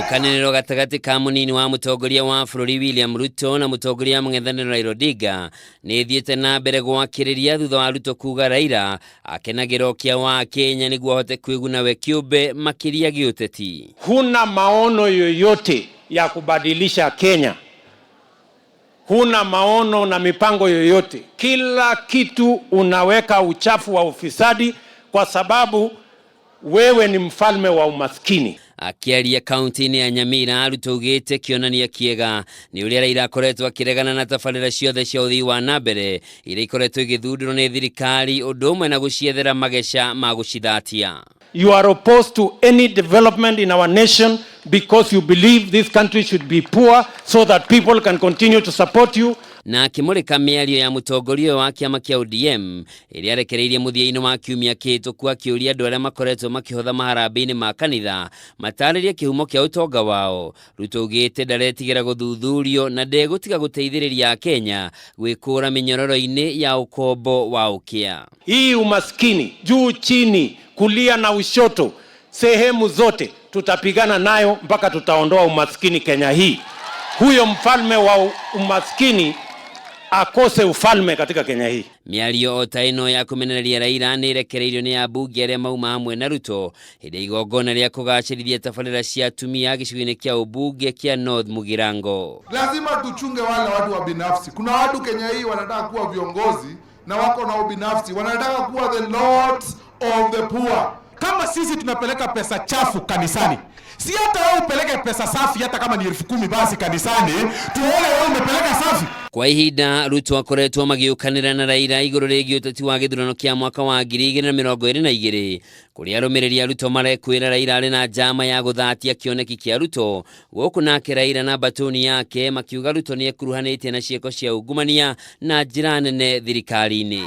Njũkanĩrĩro gatagatĩ ka mũnini wa mũtongoria wa bũrũri William Ruto na mũtongoria wa mũng'ethanĩro Raila Odinga nĩ ĩthiĩte na mbere gwakĩrĩria thutha wa Ruto kuga Raila akenagĩra ũkĩa wa Kenya nĩguo ahote kwĩguna we kĩũmbe makĩria gĩũteti. Huna maono yoyote ya kubadilisha Kenya, huna maono na mipango yoyote. Kila kitu unaweka uchafu wa ufisadi, kwa sababu wewe ni mfalme wa umaskini. Akĩaria kaunti-inĩ ya Nyamira, Ruto augĩte kĩonania kĩega nĩ ũrĩa Raila akoretwo akĩregana na tabarĩra ciothe cia ũthii wa na mbere iria ikoretwo igĩthundũrwo nĩ thirikari, ũndũ ũmwe na gũciethera mageca ma gũcithatia. You are opposed to any development in our nation because you believe this country should be poor so that people can continue to support you. Na akĩmũrĩka mĩario ya mũtongoria ũyũ wa kĩama kĩa ODM ĩrĩa arekereirie mũthia-inĩ wa kiumia kĩhĩtũku, akĩũria andũ arĩa makoretwo makĩhotha maharambĩ-inĩ ma kanitha matarĩrie kĩhumo kĩa ũtonga wao. Ruto augĩte ndaretigĩra gũthuthurio na ndegũtiga gũteithĩrĩria Akenya gwĩkũra mĩnyororo-inĩ ya ũkombo wa ũkĩa. Hii umaskini juu chini, kulia na ushoto, sehemu zote tutapigana nayo mpaka tutaondoa umaskini Kenya hii. Huyo mfalme wa umaskini akose ufalme katika Kenya hii. Mĩario o ta ĩno ya kũmenereria Raila nĩ ĩrekereirio nĩ ambunge arĩa mauma hamwe na Ruto hĩndĩ ya igongona rĩa kũgacĩrithia tabarĩra cia atumia gĩcigo-inĩ kĩa ũmbunge kĩa North Mugirango. Lazima tuchunge wale watu wa binafsi. Kuna watu Kenya hii wanataka kuwa viongozi na wako na ubinafsi, wanataka kuwa the lords of the poor. Kama sisi tunapeleka pesa chafu kanisani, si hata wewe upeleke pesa safi, hata kama ni 10,000 basi kanisani, tuone wewe umepeleka safi. Kwa ihinda Ruto akoretwo magĩũkanĩra na Raila igũrũ rĩgiĩ ũteti wa gĩthurano kĩa mwaka wa 2022, kũrĩa arũmĩrĩri a Ruto marekwĩra Raila arĩ na njama ya gũthatia kĩoneki kĩa Ruto, gũkũ nake Raila na mbatũni yake makiuga Ruto nĩ ekuruhanĩtie na ciĩko cia ungumania na njĩra nene thirikari-inĩ.